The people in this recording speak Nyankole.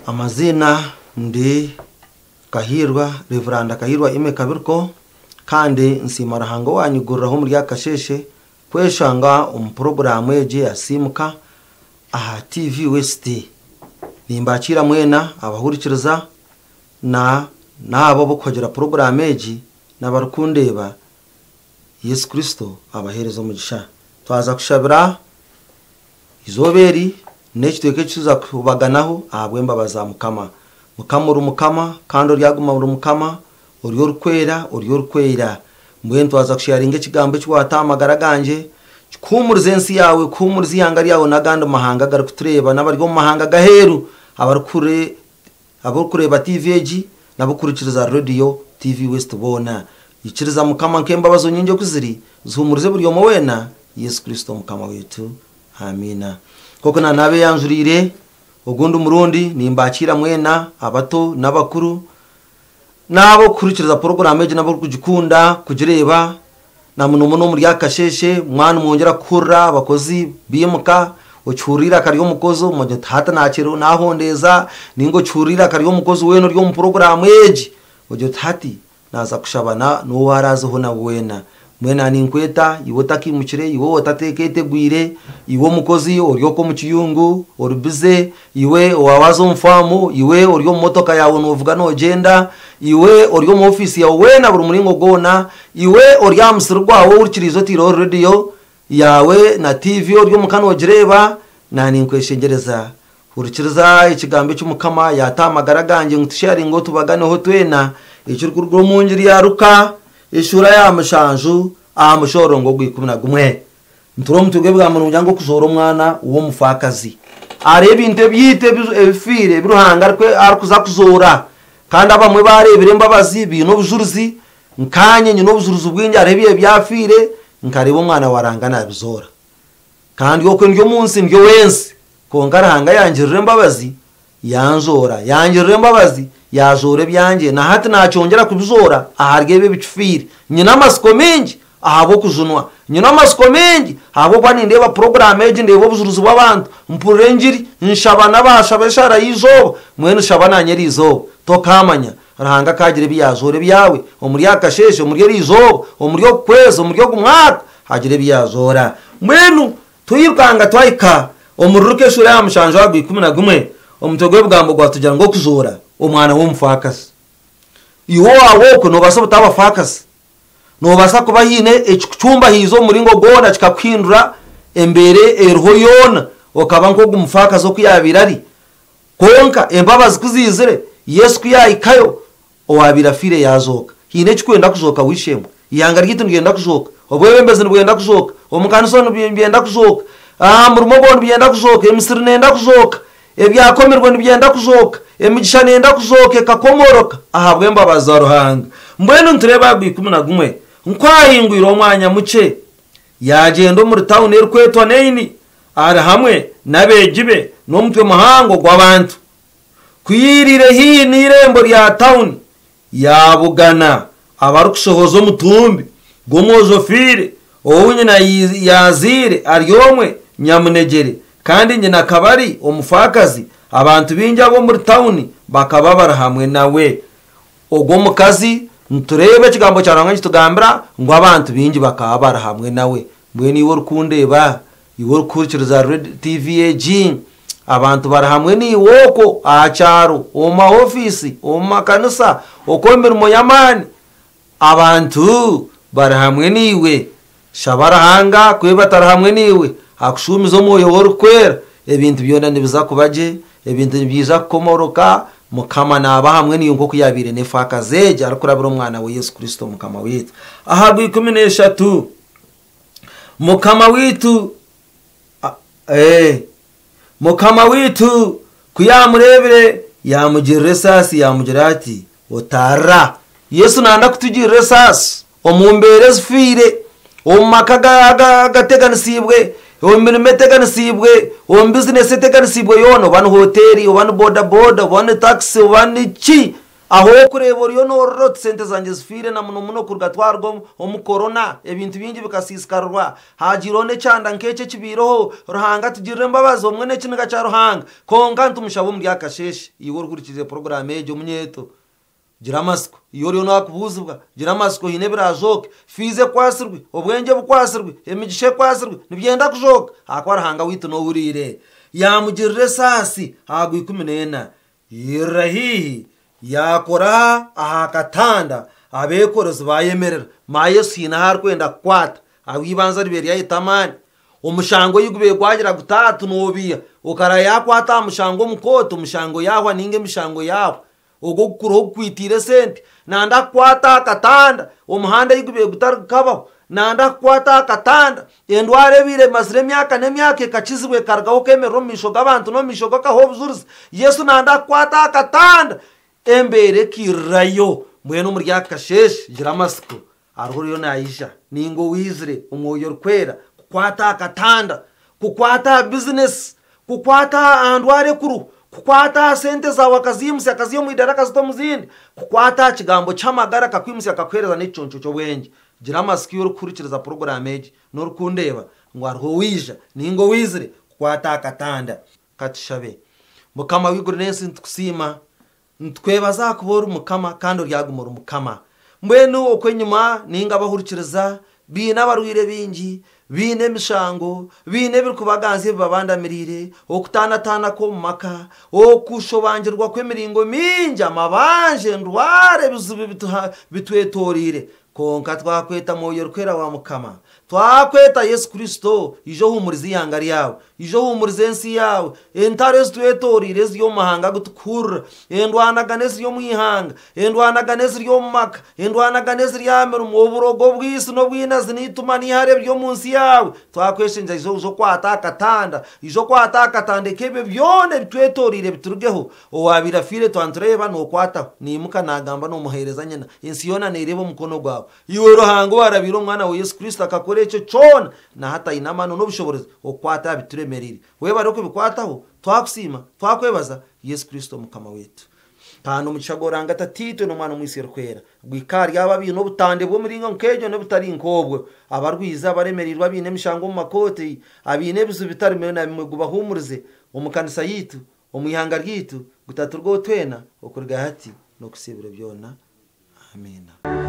Amaziina ndi Kahiirwa, Rev. Kahiirwa Aimee Kabiriko kandi nsiima Ruhanga owanyiguriraho omuri aka kasheeshe kweshanga omu puroguraamu egi eya Simuka aha TV West. Nimbakiira mwena abahurikiriza na n'abo abarikuhagira puroguraamu egi n'abarikundeeba. Yesu Kristo abaheereze omugisha. Twaza kushabira Eizooba eri n'ekitweka eki tuza kubaganaho ahabw'embabazi za Mukama. Mukama ori Mukama, kandi oryaguma ori Mukama, ori Orikwera, ori Orikwera. Mbwenu twaza kusharinga ekigambo eki waata aha magara gangye, kikuhuumurize ensi yaawe, kuhuumurize eihanga ryawe n'agandi mahanga agarikutureeba n'abari omu mahanga g'aheeru abarikuhurira Abarikureeba TV egi n'abarikuhurikiriza rediyo TV West boona, ikiriza Mukama nk'embabazi nyingi oku ziri, zihumurize buri omwe weena, Yesu Kristo Mukama waitu. Amiina. Nk'oku naabeeyanjuriire, ogundi murundi nimbakiira mwena, abato n'abakuru, n'abarikuhurikiriza puroguraamu egi n'abarikugikunda kugireeba, Na muno muno omuri aka kasheeshe mwaba nimwongyera kuhurira abakozi baimuka, okihurira eiraka ry'omukozi omanya oti hati nahondeeza nainga okihurira eiraka ry'omukozi weena ori omu puroguraamu egi ogira oti hati naaza kushaba n'ou araazeho nawe weena. Mbwenu naaba ninkweta iwe otakaimukire, iwe otakeetegwire, iwe omukozi ori okwo omu kiyungu ori bize, Iwe owaaza omu faamu, iwe ori omu motoka yaawe noovuga noogyenda, iwe ori omu ofiisi yaawe weena buri muringo gwona, iwe ori aha musiri gwawe ohurikiriize otaireho rediyo yaawe na tiivi ori omuka noogireeba, naaninkweshengyereza hurikiriza ekigambo eki Mukama yaata aha magara gangye ngu tusheyaringeho tubaganeho twena, ekirikuruga omu ngiri ya Luka eshuura ya mushanju aha mushororongo ogw'ikumi na gumwe. Nitureeba omutwe gw'ebigambo nigugira ngu okuzoora omwana w'omufaakazi. Hariho ebintu ebyaitu ebifiire ebi Ruhanga arikuza kuzoora. Kandi abamwe baareebire embabazi baine obujurizi, nkaanye nyine obujurizi bwingi hariho ebibaire byafiire nkareeba omwana wa Ruhanga naabizoora. Kandi okwe ndi omu nsi ndi ow'ensi kwonka Ruhanga yangirira embabazi Yanzoora, yangirira embabazi, yaazoora ebyangye, na hati naakyongyera kubizoora ahari ebyo ebikifiire. Nyine amatsiko maingi ahabw'okujunwa. Nyine amatsiko maingi ahabw'okuba nindeeba puroguraamu egi, ndeeba obujurizi bw'abantu, mpurira engiri, nshaba n'abaashaba eshaara y'eizooba. Mbwenu shaba naanye eri izooba. Tokaamanya. Ruhanga akaagira ebi yaazoora ebyawe omuri aka kasheeshe, omuri eri izooba, omuri oku kwezi, omuri ogu mwaka, haagira ebi yaazoora. Mbwenu Twirukanga twahika omu Ruruka eshuura ya mushanju aha gw'ikumi na gumwe, omutwe gw'ebigambo gwatugira ngu Okuzoora omwana w'omufaakazi. Iwe owaawe okwo noobaasa obutaba bafaakazi. Noobaasa kuba haine ekikucumbahiize omu muringo gwona kikakuhindura embeera eriho yoona okaba nk'ogu mufaakazi oku yaabaire ari. Kwonka embabazi ku ziizire, Yesu ku yaahikayo, Owaabaire afiire yaazooka. Haine ekirikwenda kuzooka w'eishe-emwe. Eihanga ryaitu niryenda kuzooka. Obwebembezi nibwenda kuzooka. Omu kanisa nibyenda kuzooka. Aha murimo gwawe nibyenda kuzooka. Emisiri neenda kuzooka. Ebyakomirwe nibyenda kuzooka. Emigisha neenda kuzooka ekakomoroka ahabw'embabazi za Ruhanga. Mbwenu nitureeba aha Gwikumi-na-gumwe nku haahingwire omwanya mukye, yaagyenda omuri tauni erikwetwa Naini ari hamwe n'abeegi be n'omutwe muhango gw'abantu. Ku yairiire haihi n'eirembo rya tauni, yaabugana abarikushohoza omutumbi gw'omwojo ofiire, ou nyina yaazaire ari omwe nyamunegyere, kandi nyina akaba ari omufaakazi. Abantu baingi ab'omuri tauni bakaba bari hamwe nawe. Ogwo mukazi, nitureeba Ekigambo kya Ruhanga nikitugambira ngu abantu baingi bakaba bari hamwe nawe. Mbwenu iwe orikundeeba, iwe orikuhurikiriza tiivi egi, abantu bari hamwe naiwe okwo aha kyaro, omu maofiisi, omu makanisa, okwo omu mirimo y'amaani, abantu bari hamwe naiwe. Shaba Ruhanga ku batari hamwe naiwe, akushuumize omwoyo we orikwera, ebintu byona nibiza kuba gye, ebintu nibiija kukomoroka, Mukama naaba hamwe naiwe nk'oku yaabaire n'efaakazi egi arikurabira Omwana we Yesu Kristo Mukama waitu. Aha Rwikumi-n'eshatu, Mukama waitu eh, Mukama waitu ku yaamureebire, yaamugirira esaasi, yaamugira ati, Otarira. Yesu naayenda kutugirira esaasi omu mbeera ezifiire, omu maka agateganisiibwe, omu mirimo eteganisiibwe, omu bizinesi eteganisiibwe yoona, oba ni hoteeri, oba ni bodaboda, oba ni takisi, oba ni ki. Aho okureeba oriyo noorira oti sente zangye zifiire na muno muno kuruga twaruga omu korona ebintu bingi bikasiisikarirwa. Haagiireho n'ekyanda nk'ekyo ekibaireho. Ruhanga atugirire embabazi obumwe n'ekiniga kya Ruhanga. Kwonka nitumushaba omuri aka kasheeshe iwe orikuhurikiriza puroguraamu egi omunyeeto. Gira amatsiko. Iwe oriyo naakubuuzibwa, gira amatsiko haine ebiraazooke. Fiizi ekwatsirwe, obwengye bukwatsirwe, emigisha ekwatsirwe, nibyenda kuzooka ahakuba Ruhanga waitu n'ohuriire. Yaamugirira esaasi aha gw'ikumi n'ena. Yairira haihi, yaakora aha katanda, abeekorezi baayemerera. Manya Yesu haine ahu arikwenda kukwata, ahu eibanza ribaire ryayeta amaani. Omushango ei gubaire gwagira guti aha tinoobiiha, okara yaakwata aha mushango omu kooti, omushango yaahwa nainga emishango yaahwa. Ogwo ogukuriho gukwitiire esente, nanda kukwata aha katanda, omuhanda ei gubaire gutarikukabaho, nanda kukwata aha katanda, endwara ebaire emazire emyaka n'emyaka ekakizibwa ekarugaho okemerera omu maisho g'abantu n'omu maisho ge okaha obujurizi. Yesu nanda kukwata aha katanda, embeera ekairirayo. Mbwenu omuri aka kasheeshe gira amatsiko, hariho oriyo naija nainga owaizire, Omwoyo Orikwera, kukwata aha katanda, kukwata aha bizinesi, kukwata aha ndwara ekuru, kukwata aha sente zaawe akaziimutsya akaziiha omu idaara akazita omu zindi, kukwata aha kigambo ky'amagara akakwimutsya akakuheereza n'ekiconco ky'obwengye. Gira amatsiko iwe orikuhurikiriza puroguraamu egi n'orikundeeba ngu hariho owaija nainga owaizire kukwata aha katanda. Ka tushabe. Mukama w'eiguru n'ensi nitukusiima. Nitukwebaza ahakuba ori Mukama kandi oryaguma ori Mukama. Mbwenu okwo enyima nainga abahurikiriza baine abarwaire baingi, baine emishango, baine ebirikubaganzya ebibabandamiriire, okutaanataana kw'omu maka, okushobangirwa kw'emiringo mingi, amabanja, endwara, ebizibu bitwetoreire. Kwonka twakweta Mwoyo Orikwera wa Mukama, twakweta Yesu Kristo, ija ohuumurize eihanga ryawe, ija ohuumurize ensi yaawe, entaro ezitwetoreire eziri omu mahanga agu turikuhurira, endwanagano eziri omu ihanga, endwanagano eziri omu maka, endwanagano eziri aha mirimo, oburogo, obwitsi n'obwinazi n'eitima n'eihari ebiri omu nsi yaawe, twakweshengyera ija oije okwate aha katanda, ija okwate aha katanda ek'ebyo byona ebitwetoreire biturugeho, Owaabaire afiire twantureeba nookwataho, naimuka naagamba noomuheereza nyina. Ensi yoona neereeba omukono gwawe. Iwe Ruhanga owaarabiire omu Mwana we Yesu Kristo akakora ekyo kyona, na hati aine amaani n'obushoboorozi okukwata aha bituremereire. Webare okubikwataho. Twakusiima. Twakwebaza. Yesu Kristo Mukama waitu. Kandi omugisha gwa Ruhanga Tataitwe n'Omwana Omwitsyo Orikwera gwike ahari abo abaine obutande bw'omuringo nk'egyo n'obutari nk'obwo, abarwize, abaremereirwe, abaine emishango omu makooti, abaine ebizibu bitari bimwe na bimwe, gubahuumurize omu kanisa yaitu. Omu ihanga ryaitu gutaturweho twena okuruga hati n'okuhitsya ebiro byona. Amiina.